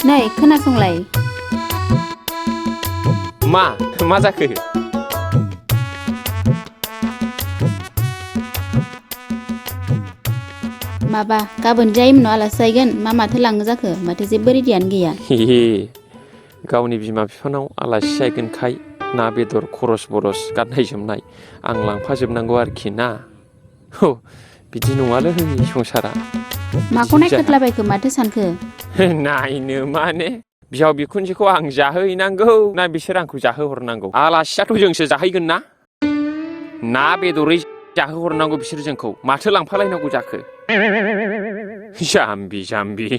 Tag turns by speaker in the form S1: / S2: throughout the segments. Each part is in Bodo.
S1: नै खोनासंलाय
S2: मा जाखो
S1: माबा गाबोन जाय मोनाव आलासि जाहैगोन माथो लाङो जाखो माथो जेबो रेडियानो गैया
S2: गावनि बिमा बिफानाव आलासि जाहैगोनखाय ना बेदर खरस बरस गाननाय जोमनाय आं लांफाजोबनांगौ आरोखि ना बिदि नङालै संसारा
S1: माखौ नायखोख्लाबायखो माथो सानखो
S2: नायनो माने बिहाव बिखुनजोखौ आं जाहोहैनांगौ ना बिसोर आंखौ जाहोहरनांगौ आलासियाथ' जोंसो जाहैगोन ना बेदरै जाहोहरनांगौ बिसोर जोंखौ माथो लांफालायनांगौ जाखो जाम्बि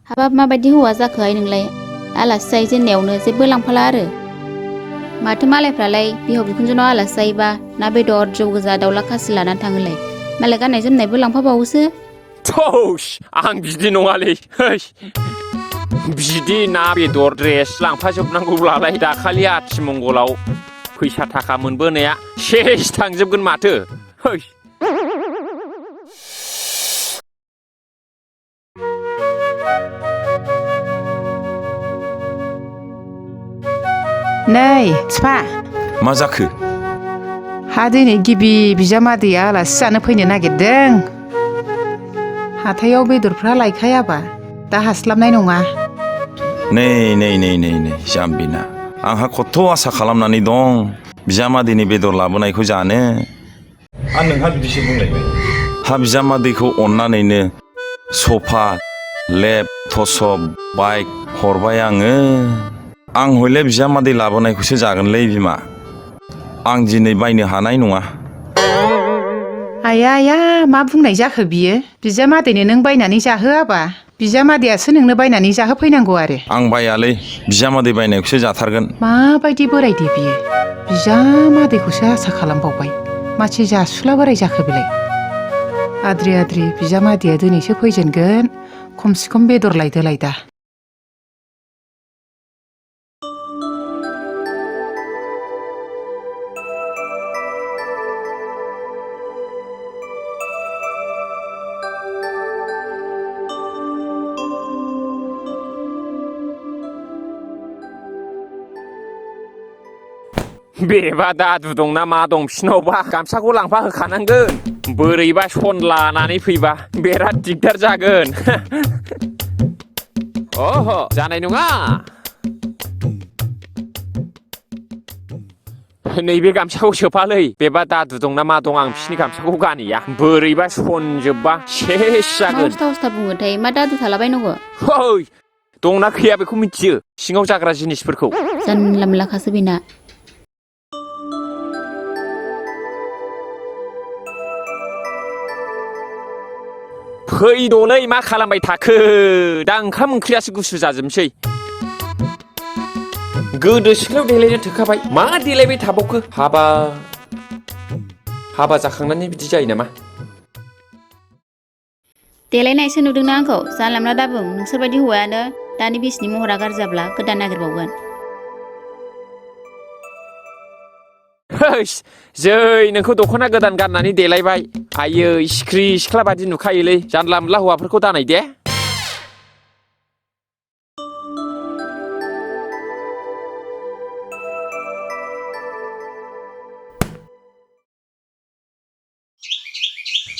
S1: हाबाब माबायदि हौवा जाखोहाय नोंलाय आलासि जाहैजेननायावनो जेबो लांफाला आरो माथो मालायफ्रालाय बिहाव बिखुनजोनाव आलासि जायोबा ना बेदर जौ गोजा दाउला खासि लानानै थाङोलाय मालाय गाननाय जोमनायबो लांफाबावोसो
S2: आं बिदि नङालै बिदि ना बेदर ड्रेस लांफाजोबनांगौब्लालाय दाखालि आथिमंगलाव फैसा थाखा मोनबोनाया सेस थांजोबगोन माथो
S3: नै फिफा
S4: मा जाखो
S3: हा दिनै गिबि बिजामादैया आलासि जानो फैनो नागिरदों हाथायाव बेदरफ्रा लायखायाबा दा हास्लाबनाय नङा
S4: नै जाम्बिना आंहा खथ' आसा खालामनानै दं बिजामादैनि बेदर लाबोनायखौ जानो आरो नोंहा बिदिसो बुंलायबाय हा बिजामादैखौ अननानैनो सफा लेप थसब बाइक हरबाय आं हयले बिजामादै लाबोनायखौसो जागोनलै बिमा आं दिनै बायनो हानाय नङा
S3: आया मा बुंनाय जाखो बियो बिजामादैनो नों बायनानै जाहोआबा बिजामादैयासो नोंनो बायनानै जाहोफैनांगौ आरो
S4: आं बायालै बिजामादै बायनायखौसो जाथारगोन
S3: माबायदि बोरायदे बियो बिजामादैखौसो आसा खालामबावबाय मासे जासुला बोराय जाखो बेलाय आद्रि बिजामादैया दिनैसो फैजेनगोन खमसे खम बेदर लायदोलाय दा
S2: बेबा दादु दंना मा दं बिसिनावबा गामसाखौ लांफा होखानांगोन बोरैबा सन लानानै फैबा बिराद दिगदार जागोन जानाय नङा नैबे गामसाखौ सोफालै बेबा दादु दंना मा दं आं बिसिनि गामसाखौ गानैया बोरैबा सनजोबबा सेस जागोन
S1: मा उस्था बुङोथाय मा दादु थालाबायनांगौ
S2: दंना गैया बेखौ मिथियो सिङाव जाग्रा जिनिसफोरखौ
S1: जानला मोनलाखासो बेना
S2: फैद'लै मा खालामबाय थाखो दा ओंखाम ओंख्रियासो गुसु जाजोबनोसै गोदो सिख्लायाव देलायनो थोखाबाय मा देलायबाय थाबावखो हाबा जाखांनानै बिदि जायो नामा
S1: देलायनायसो नुदोंना आंखौ जानला मोनला दाबुं नोंसोरबायदि हौवायानो दानि बिसिनि महरा गाज्रि जाब्ला गोदान नागिरबावगोन
S2: जै नोंखौ दख'ना गोदान गाननानै देलायबाय आयै सिख्रि सिख्ला बादि नुखायोलै जानला मोनला हौवाफोरखौ दानाय दे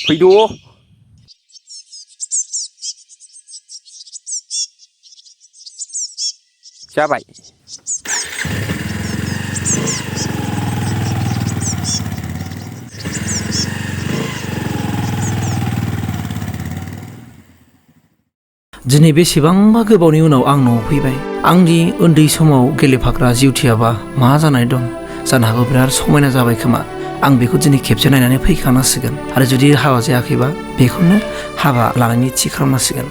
S2: फैद' जाबाय
S5: दिनै बेसेबांबा गोबावनि उनाव आं न'आव फैबाय आंनि उन्दै समाव गेलेफाग्रा जिउथियाबा मा जानाय दं जानो हागौ बिराद समायना जाबाय खोमा आं बेखौ दिनै खेबसे नायनानै फैखानांसिगोन आरो जुदि हाबा जायाखैबा बेखौनो हाबा लानायनि थि खालामनांसिगोन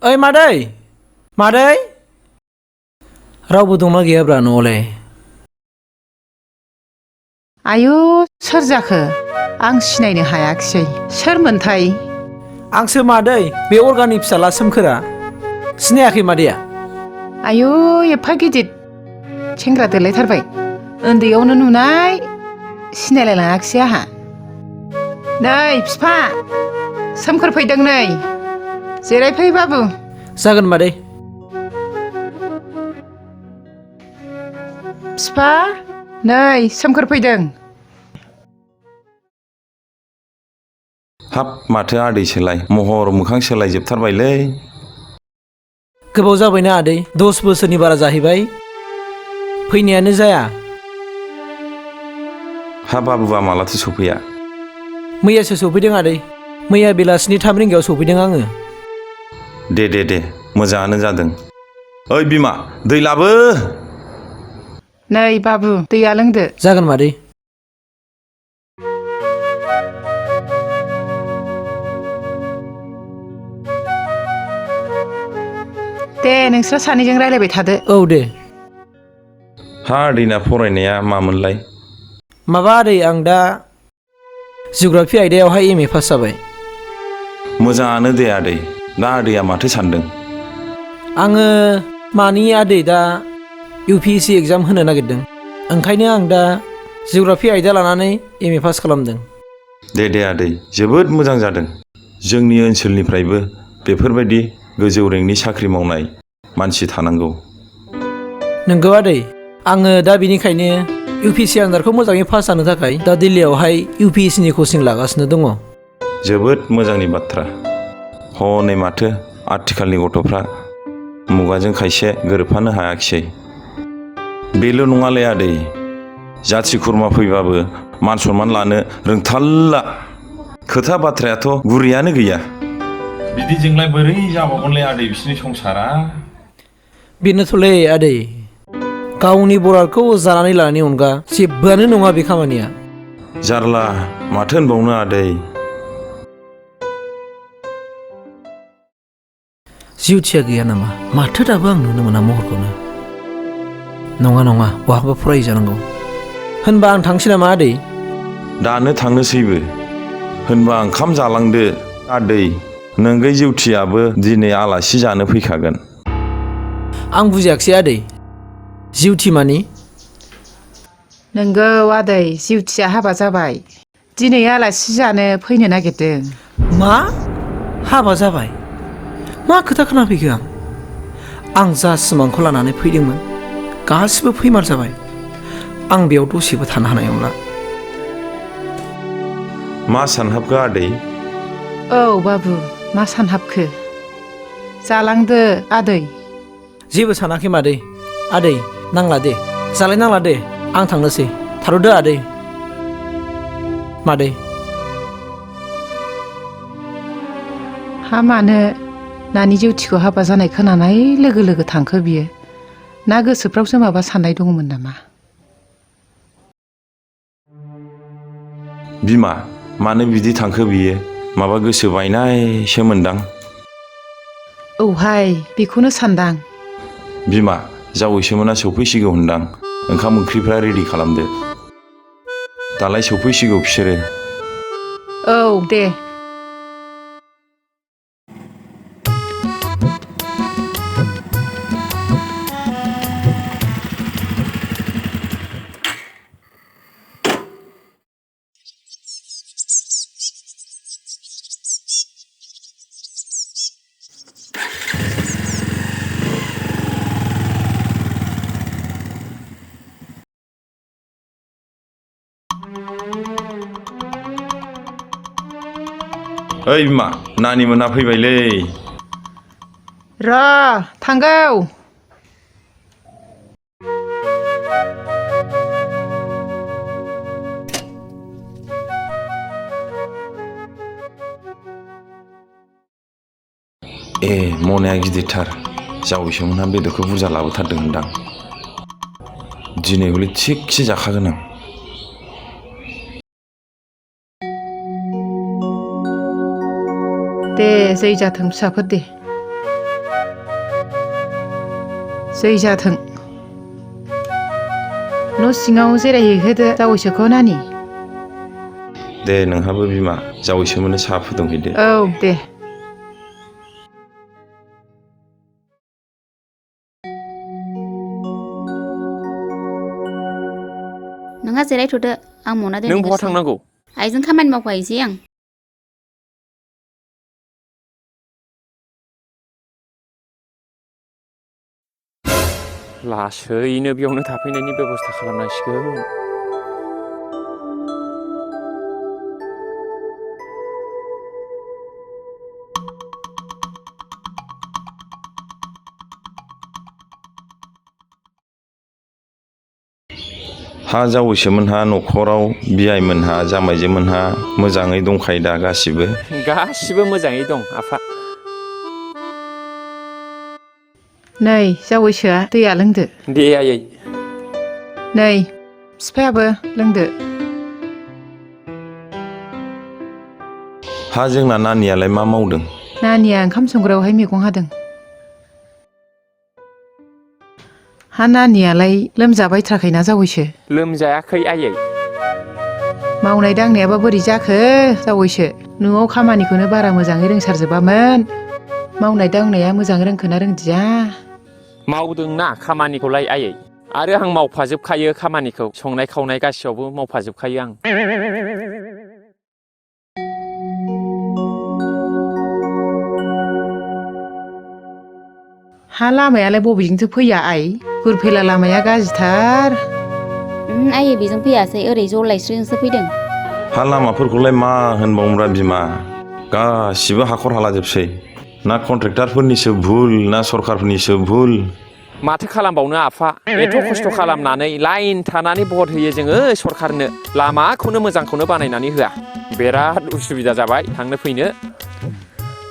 S5: ओइ मादै रावबो दंना गैयाब्रा न'आवलाय
S3: आयु सोर जाखो आं सिनायनो हायाखिसै सोरमोनथाय
S5: आंसो मादै बे अर्गानिक फिसाला सोमखोरा सिनायाखै मादैया
S3: आयु एफा गिदिर सेंग्रा देलायथारबाय उन्दैयावनो नुनाय सिनायलायलाङाखिसै आंहा नै बिफा सोमखोर फैदों नै जिरायफै बाबु।
S5: जागोन मादै।
S3: फिफा नै सोमखोर फैदों।
S4: हाब माथो आदैसोलाय महर मोखां सोलायजोबथारबायलै।
S5: गोबाव जाबायना आदै 10 बोसोरनि बारा जाहैबाय फैनायानो जाया।
S4: हा बाबुआ मालाथो सफैया?
S5: मैयासो सफैदों आदै। मैया बेलासिनि 3 रिंगायाव सफैदों आङो।
S4: दे मोजाङानो जादों। ओइ बिमा दै लाबो।
S3: नै बाबु दैया लोंदो।
S5: जागोन मादै।
S3: दे नोंस्रा सानैजों रायलायबाय थादो।
S5: औ दे।
S4: हा आदैना फरायनाया मामोनलाय?
S5: माबा आदै आं दा जिअ'ग्राफि आयदायावहाय MA पास जाबाय।
S4: मोजाङानो दे आदै। दा आदैया माथो सानदों?
S5: आङो मानि आदै दा UPSC एग्जाम होनो नागिरदों। ओंखायनो आं दा जिअ'ग्राफि आयदा लानानै MA पास खालामदों।
S4: दे आदै जोबोद मोजां जादों। जोंनि ओनसोलनिफ्रायबो बेफोरबायदि गोजौ रेंकनि साख्रि मावनाय मानसि थानांगौ।
S5: नंगौ आदै आङो दा बेनिखायनो UPSC आनजादखौ मोजाङै पास जानो थाखाय दा दिल्लीयावहाय UPSC नि कचिं लागासिनो दङ।
S4: जोबोद मोजांनि बाथ्रा। हनै माथो आथिखालनि गथ'फ्रा मुगाजों खायसे गोरोबफानो हायाखिसै। बेल' नङालै आदै जाथि खुरमा फैबाबो मान सनमान लानो रोंथारला। खोथा बाथ्रायाथ' गुरैयानो गैया। बिदिजोंलाय बोरै जाबावगोनलै आदै बिसिनि संसारा?
S5: बेनोथ'लै आदै गावनि बरादखौ जानानै लानायनि अनगा जेबोआनो नङा बे खामानिया।
S4: जारला माथो होनबावनो आदै।
S5: जिउथिया गैया नामा? माथो दाबो आं नुनो मोना महरखौनो। नङा बहाबा फराय जानांगौ। होनबा आं थांसै नामा आदै?
S4: दानो थांनोसैबो। होनबा ओंखाम जालांदो आदै। नोंगै जिउथियाबो दिनै आलासि जानो फैखागोन।
S5: आं बुजियाखिसै आदै जिउथि मानि?
S3: नोंगौ आदै जिउथिया हाबा जाबाय। दिनै आलासि जानो फैनो नागिरदों।
S5: मा? हाबा जाबाय? मा खोथा खोनाफैखो आं जा सिमांखौ लानानै फैदोंमोन गासिबो फैमार जाबाय। आं बेयाव दसेबो थानो हानाय नंला।
S4: मा सानहाबखो आदै?
S3: औ बाबु मा सानहाबखो? जालांदो आदै।
S5: जेबो सानाखै मादै। आदै नांला दे जालायनांला दे आं थांनोसै। थाथ'दो आदै। मादै
S3: हा मानो नानि जिउथिखौ हाबा जानाय खोनानाय लोगो लोगो थांखो बियो? ना गोसोफ्रावसो माबा साननाय दङमोन नामा?
S4: बिमा मानो बिदि थांखो बियो? माबा गोसो बायनायसो मोनदां।
S3: औहाय बेखौनो सान्दां।
S4: बिमा जावैसोमोना सफैसिगौ होनदां। ओंखाम ओंख्रिफ्रा रेडि खालामदो। दालाय सफैसिगौ बिसोरो।
S3: औ दे।
S4: ओइ बिमा नानि मोनहा फैबायलै।
S3: र' थांगौ।
S4: ए मनाया गिदिरथार। जावैसोमोनहा बेदरखौ बुरजा लाबोथारदों होनदां। दिनै हले थिगसे जाखागोन आं।
S3: दे जै जाथों फिसाफोर दे। जै जाथों। न' सिङाव जिरायहैहोदो जावैसोखौ नानि।
S4: दे नोंहाबो बिमा जावैसोमोननो साहा फुदुंहैदो।
S3: औ दे।
S1: नोंहा जिरायथ'दो आं मना
S2: नों बहा
S1: दोनहैग्रोसै।
S2: थांनांगौ?
S1: आइजों खामानि मावफाहैसै आं।
S2: लासैनो बेयावनो थाफैनायनि बेब'स्था खालामनांसिगोन।
S4: हा जावैसोमोनहा न'खराव बियाइमोनहा जामाइजोमोनहा मोजाङै दंखायो दा गासिबो?
S2: गासिबो मोजाङै दं आफा।
S3: नै जावैसोआ दैया लोंदो।
S2: दे आयै।
S3: नै बिफायाबो लोंदो।
S4: हा जोंना नानियालाय मा मावदों?
S3: नानिया ओंखाम संग्रायावहाय मैगं हादों। हा नानियालाय लोमजाबायथ्राखैना जावैसो?
S2: लोमजायाखै आयै।
S3: मावनाय दांनायाबा बोरै जाखो जावैसो? न'आव खामानिखौनो बारा मोजाङै रोंसारजोबामोन। मावनाय दांनाया मोजाङै रोंखोना रोंदिया?
S2: मावदोंना खामानिखौलाय आयै। आरो आं मावफाजोबखायो खामानिखौ, संनाय खावनाय गासैयावबो मावफाजोबखायो आं।
S3: हा लामायालाय बबेजोंथो फैया आइ? हुरफैला लामाया गाज्रिथार।
S1: आयै बेजों फैयासै, ओरै जलायस्रिजोंसो फैदों।
S4: हा लामाफोरखौलाय मा होनबावनोब्रा बिमा, गासिबो हाखर हालाजोबसै। ना कन्ट्रेक्टारफोरनिसो भुल ना सरखारफोरनिसो भुल।
S2: माथो खालामबावनो आफा, एथ' खस्थ' खालामनानै लाइन थानानै भट होयो जोङो सरखारनो, लामाखौनो मोजांखौनो बानायनानै होआ। बिराद उसुबिदा जाबाय थांनो फैनो।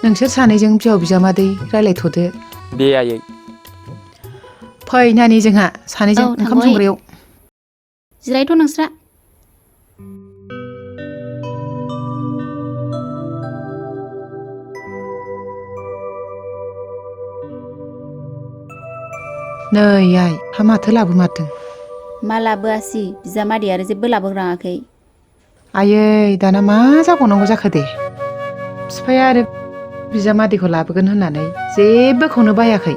S3: नोंसोर सानैजों बिहाव बिजामादै रायलायथ'दो।
S2: दे आयै।
S3: फै नानि जोंहा सानैजों
S1: औ
S3: ओंखाम
S1: थांगौ आयै।
S3: संग्रायाव।
S1: जिरायथ' नोंस्रा।
S3: नै आइ, हा माथो लाबोमारदों?
S1: मा लाबोआसि, बिजामादैया आरो जेबो लाबोग्राङाखै।
S3: आयै दाना मा जाबावनांगौ जाखो दे? बिफाया आरो बिजामादैखौ लाबोगोन होननानै जेबोखौनो बायाखै।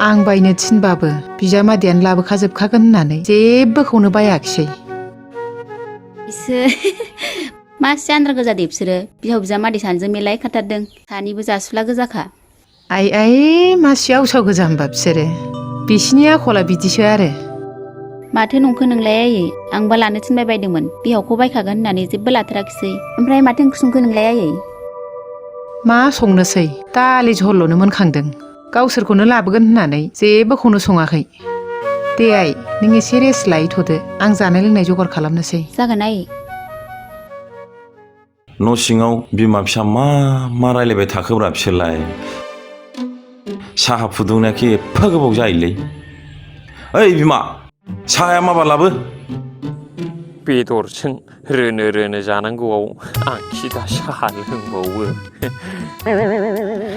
S3: आं बायनो थिनबाबो बिजामादैयानो लाबोखाजोबखागोन होननानै जेबोखौनो बायाखिसै।
S1: इसोर मासि आन्द्रा गोजा दे बिसोरो, बिहाव बिजामादै सानैजों मेलाय खाथारदों, सानैबो जासुला गोजाखा।
S3: आइ मासि आवसाव गोजा होनबा बिसोरो? बिसिनि आखला बिदिसो आरो।
S1: माथो नंखो नोंलाय आयै? आंबा लानो थिनबाय बायदोंमोन, बिहावखौ बायखागोन होननानै जेबो लाथाराखिसै। ओमफ्राय माथो ओंख्रि संखो नोंलाय आयै?
S3: मा संनोसै, दालि झलल'नो मोनखांदों। गावसोरखौनो लाबोगोन होननानै जेबोखौनो सङाखै। दे आइ, नों एसे रेस्ट लाहैथ'दो, आं जानाय लोंनाय जगार खालामनोसै।
S1: जागोन आयै।
S4: न' सिङाव बिमा फिसा मा रायलायबाय थाखोब्रा बिसोरलाय? साहा फुदुंनायाखि एफा गोबाव जायोलै। ओइ बिमा, साहाया माबा लाबो।
S2: बेदरजों रोनो जानांगौआव आंखि दा साहा लोंबावो।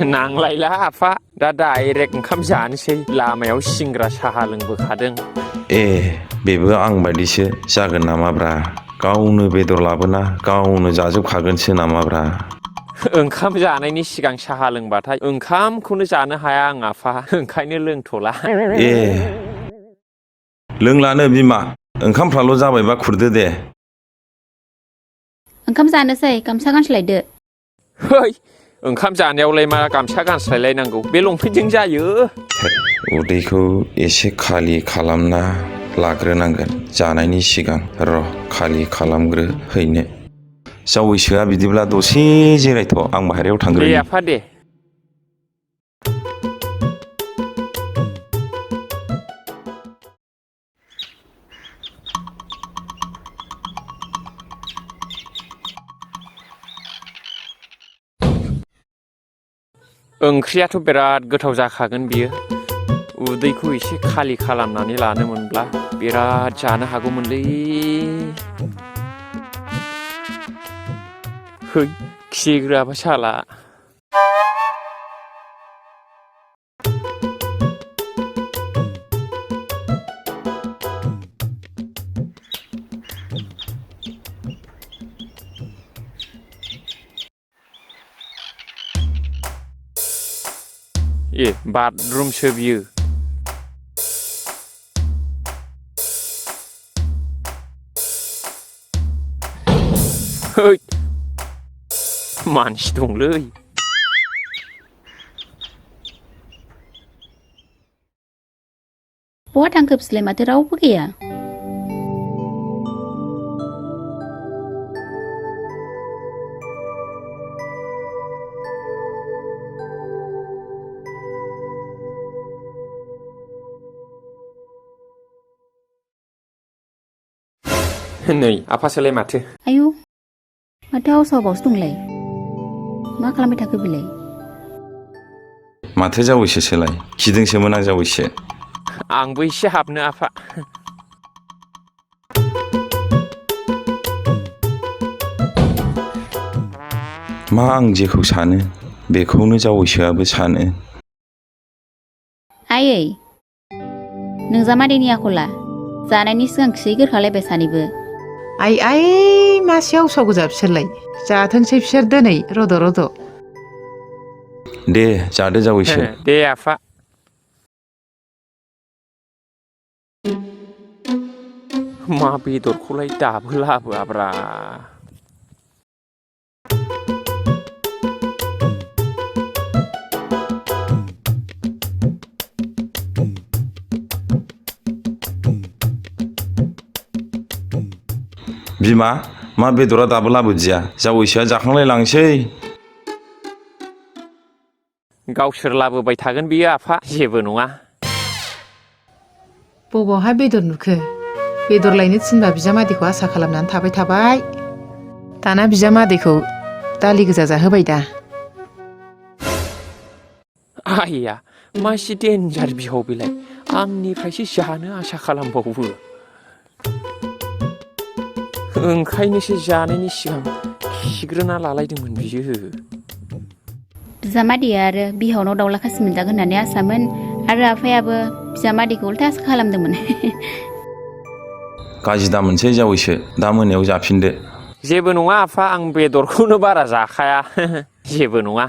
S2: नांलायला आफा, दा डाइरेक्ट ओंखाम जानोसै, लामायाव सिंग्रा साहा लोंबोखादों।
S4: ए, बेबो आं बायदिसो जागोन नामाब्रा? गावनो बेदर लाबोना गावनो जाजोबखागोनसो नामाब्रा?
S2: ओंखाम जानायनि सिगां साहा लोंबाथाय ओंखामखौनो जानो हाया आं आफा, ओंखायनो लोंथ'ला।
S4: ए, लोंलानो बिमा, ओंखामफ्राल' जाबायबा खुरदो दे।
S1: ओंखाम जानोसै, गामसा गानस्लायदो।
S2: है, ओंखाम जानायावलाय मा गामसा गानस्लायलायनांगौ, बे लंपेन्टजों जायो।
S4: उदैखौ एसे खालि खालामना लाग्रोनांगोन जानायनि सिगां। र' खालि खालामग्रो हैनो। जावैसोआ बिदिब्ला दसे जिरायथ', आं बाहेरायाव
S2: दे
S4: थांग्रोनि।
S2: आफा दे। ओंख्रियाथ' बिराद गोथाव जाखागोन बियो। उदैखौ एसे खालि खालामनानै लानो मोनब्ला बिराद जानो हागौमोनलै। है, खिग्राबा साला। ए, बाथरुमसो बियो। है, मानसि दंलै।
S1: बहा थांखो बिसोरलाय माथो रावबो गैया
S2: नै आफासोलाय माथो
S1: आयु माथो आवसावबावसो दंलाय मा खालामबाय थाखो बिलाय
S4: माथो जावैसोसोलाय खिदोंसोमोन आं जावैसो
S2: आंबो एसे हाबनो आफा
S4: मा आं जेखौ सानो बेखौनो जावैसोआबो सानो
S1: आयै नोंजामादैनि आखला जानायनि सिगां खियै गोरखालायबाय सानैबो
S3: आइ आइ मासे आवसाव गोजा बिसोरलाय जाथोंसै बिसोर दिनै रद' रद'
S4: दे जादो जावैसो
S2: दे आफा मा बेदरखौलाय दाबो लाबोआब्रा
S4: बिमा मा बेदरा दाबो लाबोदिया जावैसोआ जाखांलाय लांसै
S2: गावसोर लाबोबाय थागोन बियो आफा जेबो नङा
S3: बबावहाय बेदर नुखो बेदर लायनो थिनबा बिजामादैखौ आसा खालामनानै थाबाय दाना बिजामादैखौ दालि गोजा जाहोबाय दा
S2: आइया मासि देन्जार बिहाव बेलाय आंनिफ्रायसो जानो आसा खालामबावो ओंखायनोसो जानायनि सिगां खिग्रोना लालायदोंमोन बियो
S1: बिजामादैया आरो बिहावनाव दाउला खासि मोनजागोन होननानै आसामोन आरो आफायाबो बिजामादैखौ उल्था आसा खालामदोंमोन
S4: गाज्रि दा मोनसै जावैसो दा मोनायाव जाफिनदो
S2: जेबो नङा आफा आं बेदरखौनो बारा जाखाया जेबो नङा